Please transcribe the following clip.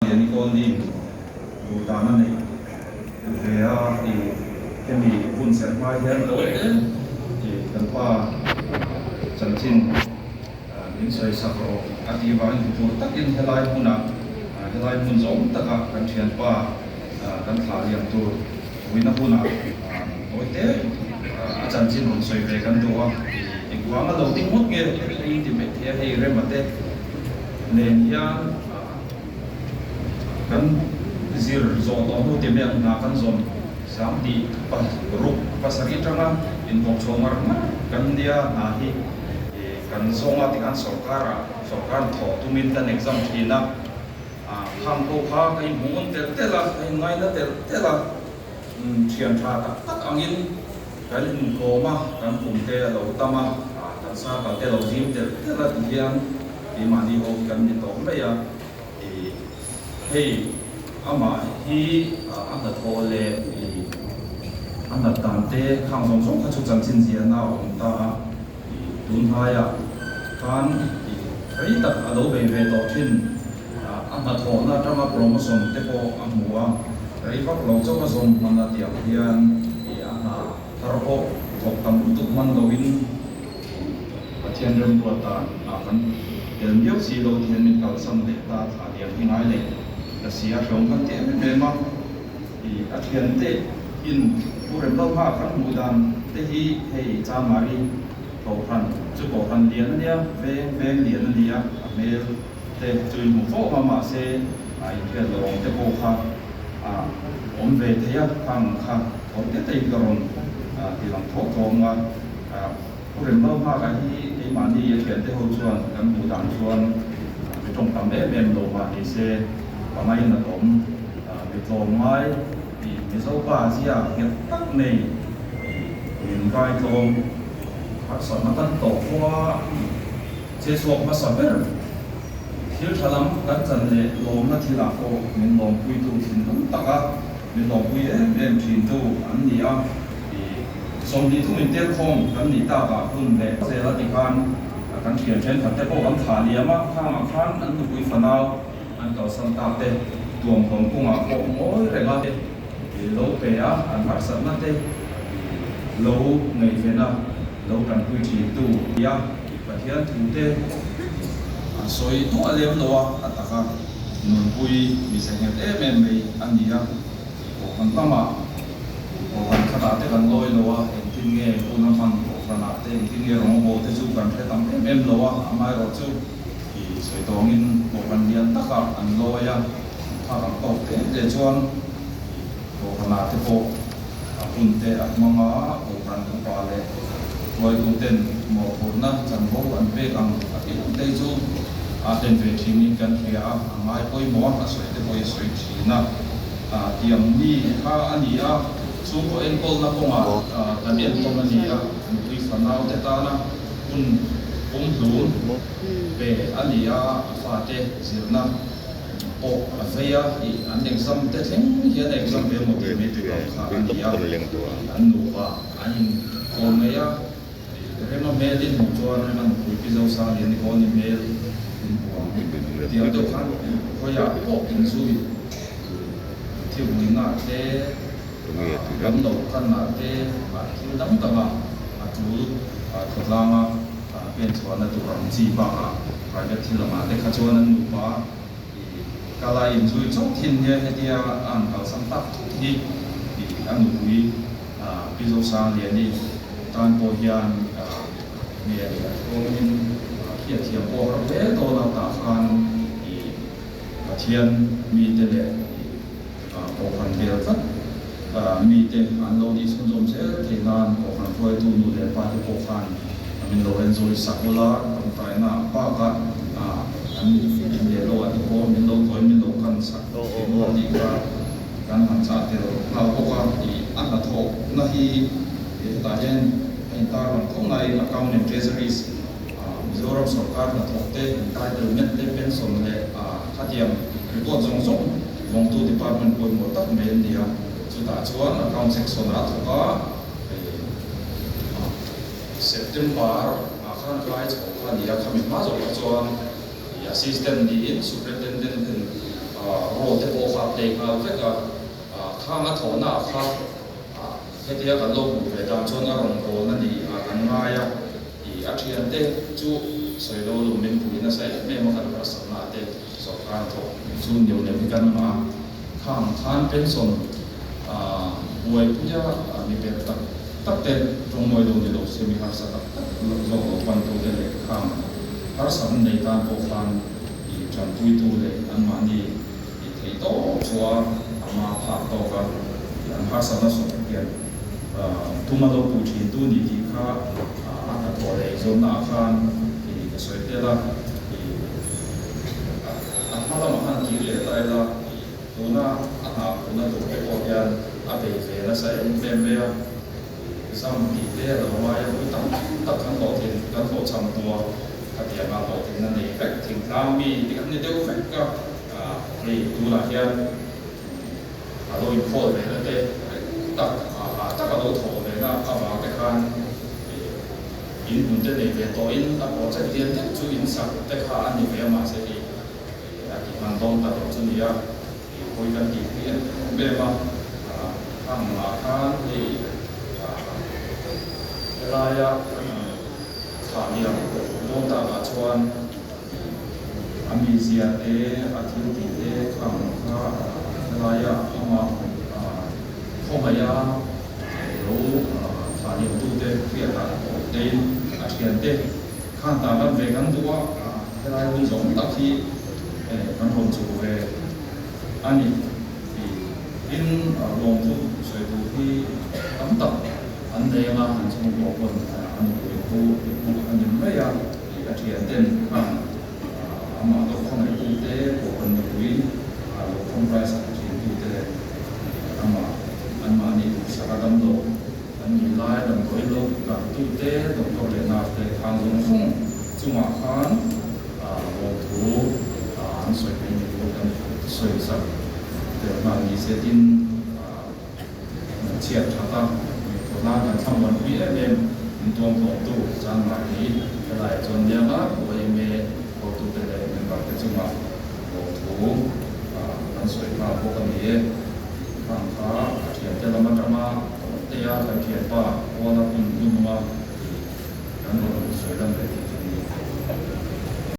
Liani Colney duh dan a neih ve a, ih hemi hun serh hma hian tawi te ih kan pa chanchin min sawi sak rawh a tih vangin huphurh takin helai hmunah helai hmun zawng takah kan thianpa kan thlah liam tur vuina hunah tawi te a chanchin rawn sawi ve kan duh a, engvanga lo ding ngawt nge hei ti mai thei a, hei Rema te nen hian kan zir zawh tawh hnu ti mai ang hna kan zawm 10 pasarih atanga inkawp chho ngar ngar kan nia hna hi kan zawng a tikhan sorkar ah sorkar thawh tumin kan exam thin a. Khang pawh kha ka inhmu ngun telh telh a, ka inngaina telh telh a, thian tha tak tak angin kan inkawm a, kan kum te a lo tam a, kan circle te a lo zim telh telh a ti hian keimahni ho hi kan ni tawh mai a, ih hei amah hi a hnathawh leh ih a nat dan te khang zawng zawng kha chu chanchin ziahna a awm ta a. Tunhnaiah khan rei tak a lo bei ve tawh thin. A hnathawhna atanga promotion te pawh a hmu a, rei vak lo chauh a zawm hman a tih ang hian a hna thar pawh thawk tam lutuk hman loin Pathian remruat dan ah kan tel miau si lo ti hian min kalsan leh ta thlah liam hi ngai leh ta si a hlawm kan ti em em a. A thiante in Pu Remlalha kan hmuh dan te hi hei Chanmari Kohhran chu Kohhran lian a nia, veng veng lian a ni a, a hmel te chu in hmu fo a mahse a inhriat lo ang te pawh kha a awm ve thei a, khang kha thawi te te in ka rawn ti lang thawk thawk ang a. Pu Remlalha ka hi keimahni a thiante ho chuan kan hmuh dan chuan mi tawng tam em em lo mah ni se pangain a tawm. Mi tlawmngai tih Mizo pa zia nghet tak nei min ngaitlawm harsatna kan tawh khua che chhuak hmasa ber. Thil tha lam kan chan leh lawmna thilah pawh min lawmpuitu thinlung taka min lawmpui em em thintu an ni a. 20 thum intelkhawm kan nih takah hun leh zel a ti khan kan thian thenkhat te pawh kan thlah liam a, khangah khan an nupui fanau An kalsan tak te tuamhlawm kawngah pawh ngawi reng a, lo pe a, an harsatna te lo ngaihven a, lo tanpui thin tu nia Pathian thu te an sawi duah lem lo a, a taka nunpui mi ze nghet em em mai a ni a, Kohhran lamah Kohhran khatah te kan lawi lo a, engtin nge hun a hman Kohhranah te engtin nge rawngbawl te chu kan hre tam em em lo a, amaherawhchu. I sawi tawngin Kohhran lian takah an lawi a, phak ang tawk te te chuan Kohhranah te pawh a hun te a hmang a, Kohhran upa leh hruaituten mawhphurhna chanvo an pek ang a tih ang te chu a hlen ve thinin kan hria a, a ngai pawimawh a, a sawi te pawh i sawi thin a. Tiang mi kha a ni a, chhungkaw enkawlna kawngah kan enkawl a ni a, nupui fanau te tana hun pumhlum pe a ni a, a fate zirna pawh a vei a, ih an exam te thleng hian a exam ve maw tih mai tur ang kha a ni a, ih an nupa an inkawm mai a, ih Rema hmel in hmuh chuan Rema nupui Pi Zosaliani pawh ni hmel in hmu ang tiang deuh khan khawiah pawh inzui thilhuina te lam lo kanah te thil dang dangah a tul khawtlanga pen chhuahna tur ang chi bakah private thil lamah te kha chuan an nupa i kal a inzui chauh thin nia hetia a han kalsan tak thut hi i a nupui Pi Zosangliani tan pawh hian hmel a thlawmin hriatthiam pawh a har hle dawn a tah khan i Pathian mite leh Kohhran vel tlat mite an lo nih chhunzawm zel theih nan Kohhran hruaitu nu leh pa te pawh khan min lo enzawi sak ula, tawngtaina bakah an in leh lo ah te pawh min lo tawi min lo kan sak thin ula tih kha kan han chah tel nghal bawk a. Ih a hnathawhna hi hetah hian a intarlang tho nai Account and Treasuries Mizoram sorkar hnathawk te, entitlement te, pension leh khatiang record zawng zawng vawngtu department pawimawh tak mai an ni a. Chutah chuan account section ah a thawk a, September ah khan kai chho kha a ni a, khami hma zawkah chuan assistant niin superintendent ten role nei nghal vek a, khang a thawhna ah kha hetia kan lo hmuh ve dan chuan a rawngbawlna ni ah kan ngai a, ih a thiante chu sawi lo lum min pui nasa em em a kan harsatna ah te sawrkar thawk chu neuh neuh hi kan ngah a, khang khan pension buaipuia mi ber tak tak te tawngmawi lo ni lo se mi harsa tak tak zawk lo pantute leh khang harsatna nei tan pawh khan i tanpuitu leh anmahni i theih tawk chua a ma phak tawk a, i an harsatna sawt hian tuma lo puh thintu ni tih kha a hnathawh leh eizawnna ah khan i ka sawi tel a, i a hma lamah khan kir leh ta ila i tuna a hna hmuhna tur te pawh hian a bei ve nasa em em mai a, i zam tih te a lo ngai a, pui tam tak kan hlawhtlin kan hlawhchham hnu a. Khatianga hlawhtlinna nei vek thingtlang mi te kan ni deuh vek a, hei tunah hian a lo inkhawl ve na te tak hah tak a lo thawh ve na avang te khan in hmun te nei ve tawhin a project lian deuh chu in sak te kha a ni ve a mahse hei a ti hman dawn ta lo chu nia pawi kan tih pui em em a, khang ah khan hei helaia kan Thlah liam dawn takah chuan a mizia te, a thil tih te khang kha helaia amah khawngaih a lo thlah liamtute hriatah pawh tein a thiante khan tah lan ve kan duh a, helai hun zawng tak hi kan rawn chuk ve a ni. Tin, lawmthu sawi tur hi tam tak an nei anga an chhungkaw pawn an nupui pu pu a ni mai a, a thian ten khan amah lo khawngaihtu te pawh an nupui lo tawngtai sak thintu te leh amah anmahni duhsak a damlo an nih lai damdawi lo kartu te doctor leh nurse te khang zawng zawng chungah khan lawmthu an sawi mai ni pawh kan sawi sak tel nghal ni se tin chhiat that a khawtlang kan thlamuan pui em em min tuam hlawmtu Chanmar hi helaiah chuan liang a yma hotute leh member te chungah lawmthu kan sawi nghal bawk a ni e. Khang kha a thiante lam atanga Tawhtea kan thianpa Kuala hmun hmununga kan rawn sawi lan ve tih chu ni.